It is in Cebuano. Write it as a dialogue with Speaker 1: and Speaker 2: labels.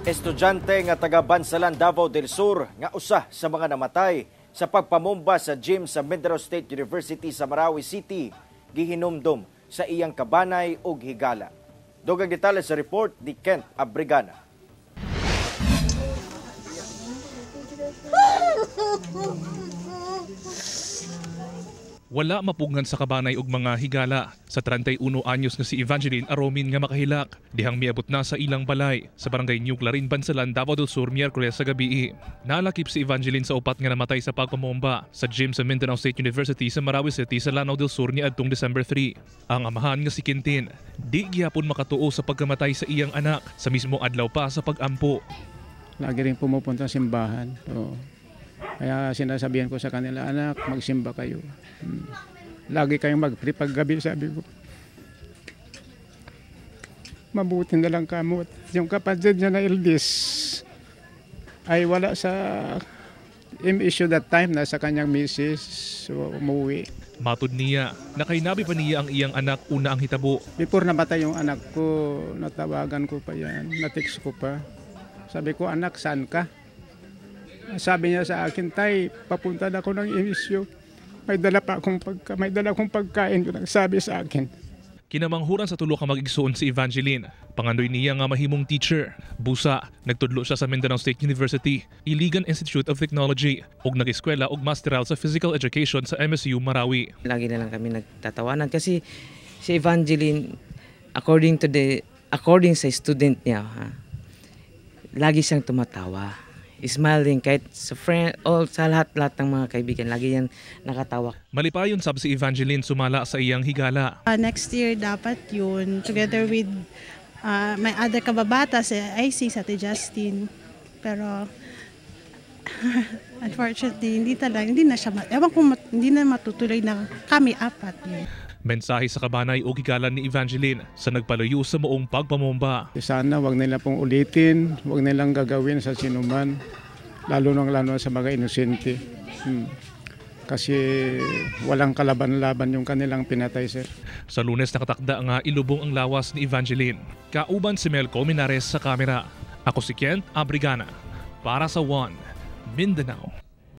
Speaker 1: Estudyante nga taga Bansalan, Davao del Sur nga usa sa mga namatay sa pagpamomba sa gym sa Mindanao State University sa Marawi City gihinumdom sa iyang kabanay ug higala. Dugang detalye sa report ni Kent Abrigana.
Speaker 2: Wala mapugnan sa kabanay og mga higala sa 31 anyos nga si Evangeline Aromin nga makahilak dihang miabot na sa ilang balay sa barangay New Clarin, Bansalan, Davao del Sur Miyerkules sa gabi. Nalakip si Evangeline sa upat nga namatay sa pagpamomba sa gym sa Mindanao State University sa Marawi City sa Lanao del Sur niadtong December 3. Ang amahan nga si Quintin di gihapon makatuo sa pagkamatay sa iyang anak sa mismo adlaw pa sa pag-ampo.
Speaker 3: Lagi rin pumupunta sa simbahan. So, kaya sinasabihan ko sa kanila, "Anak, magsimba kayo. Lagi kayong mag-pray paggabi," sabi ko. Mabuti na lang kamo. Yung kapatid niya na eldest ay wala sa MSU that time, nasa kanyang misis, so umuwi.
Speaker 2: Matud niya, nakainabi pa niya ang iyang anak una ang hitabo.
Speaker 3: Before namatay yung anak ko, natawagan ko pa yan, na-text ko pa. Sabi ko, "Anak, saan ka?" Sabi niya sa akin, "Tay, papunta na ako ng MSU. May dala akong pagkain," yun ang sabi sa akin.
Speaker 2: Kinamanghuran sa tulo ka mag-igsuon si Evangeline. Pangandoy niya nga mahimong teacher. Busa, nagtudlo siya sa Mindanao State University, Iligan Institute of Technology, ug nag-eskwela og masteral sa Physical Education sa MSU Marawi.
Speaker 4: Lagi na lang kami nagtatawanan kasi si Evangeline, according sa student niya, ha, lagi siyang tumatawa. Smiling kahit sa friend o sa lahat-lahat ng mga kaibigan, lagi yan nakatawa.
Speaker 2: Malipayon sab si Evangeline sumala sa iyang higala.
Speaker 5: Next year dapat yun, together with my other kababata, si IC, sa Ate Justin. Pero unfortunately, hindi talaga, hindi na siya, ewan ko, hindi na matutuloy na kami apat yun.
Speaker 2: Mensahe sa kabanay o higala ni Evangeline sa nagpalayo sa moong pagpamomba.
Speaker 3: Sana wag nila pong ulitin, wag nilang gagawin sa sinuman, lalo nang lalo sa mga inosente. Kasi walang kalaban-laban yung kanilang pinatay, sir.
Speaker 2: Sa Lunes nakatakda nga ilubong ang lawas ni Evangeline. Kauban si Mel Colmenares sa kamera. Ako si Kent Abrigana para sa One Mindanao.